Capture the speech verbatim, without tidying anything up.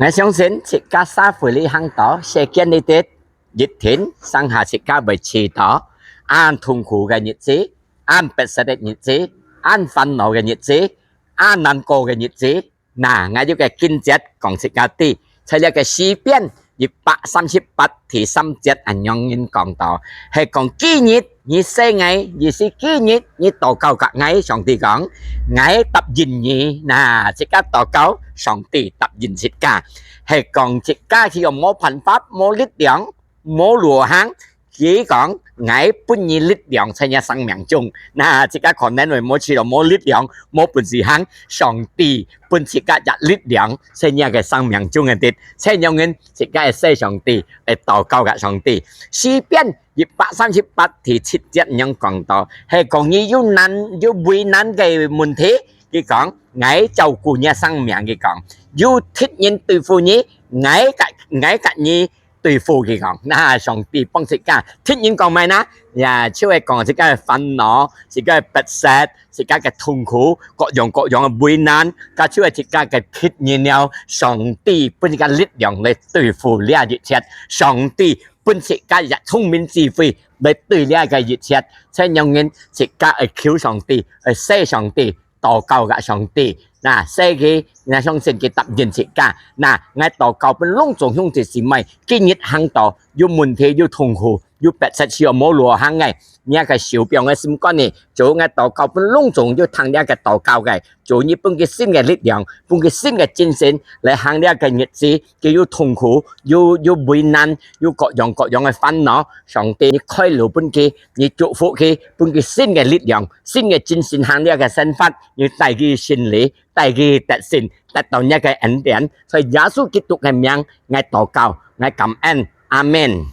𠊎相信自家社會裡行到，世間裡底，一定上下自家會試到恁痛苦个日子，恁迫切个日子，恁煩惱个日子，恁難過个日子。那，𠊎有個經節講自家知，在這個詩篇一百三十八第三節恁樣講到，係講：「今日你喊𠊎，意思今日你禱告佮𠊎。」上帝講：「𠊎答應你。」那，自家禱告，上帝答應自家。係講自家去用無辦法、無力量、無路行，佢講：「𠊎分你力量在若生命中。」那，自家可能會無試到無力量、無本事行，上帝分自家這力量在若个生命中个底。所以仰般自家愛喊上帝，愛禱告佮上帝。詩篇一百三十八第七節恁樣講到，係講你有難、有為難个問題，佢講：「𠊎照顧若生命。」佢講：「有敵人對付你，𠊎佮、𠊎佮你對付。」佢講，那上帝幫自家。敵人講麼个呢？呀，就係講自家个煩惱、自家个迫切、自家个痛苦、各樣各樣个為難，該就係自家个敵人了。上帝分自家力量來對付這一切。上帝分自家這聰明智慧來對這个一切。所以仰般自家愛求上帝，愛喊上帝，禱告佮上帝。那，喊佢，𠊎相信佢答應自家。那，𠊎禱告分攏總兄弟姊妹，今日行到有問題、有痛苦、有迫切，需要無路行个，若个受傷个心肝呢，主，𠊎禱告分攏總有聽這个禱告个，主，你分佢新个力量，分佢新个精神來行這个日子。佢有痛苦，有、有為難，有各樣各樣个煩惱。上帝，你開路分佢，你祝福佢，分佢新个力量、新个精神行這个生活。你帶佢勝利，帶佢得勝，得到若个恩典。在耶穌基督个名，𠊎禱告，𠊎感恩。阿們。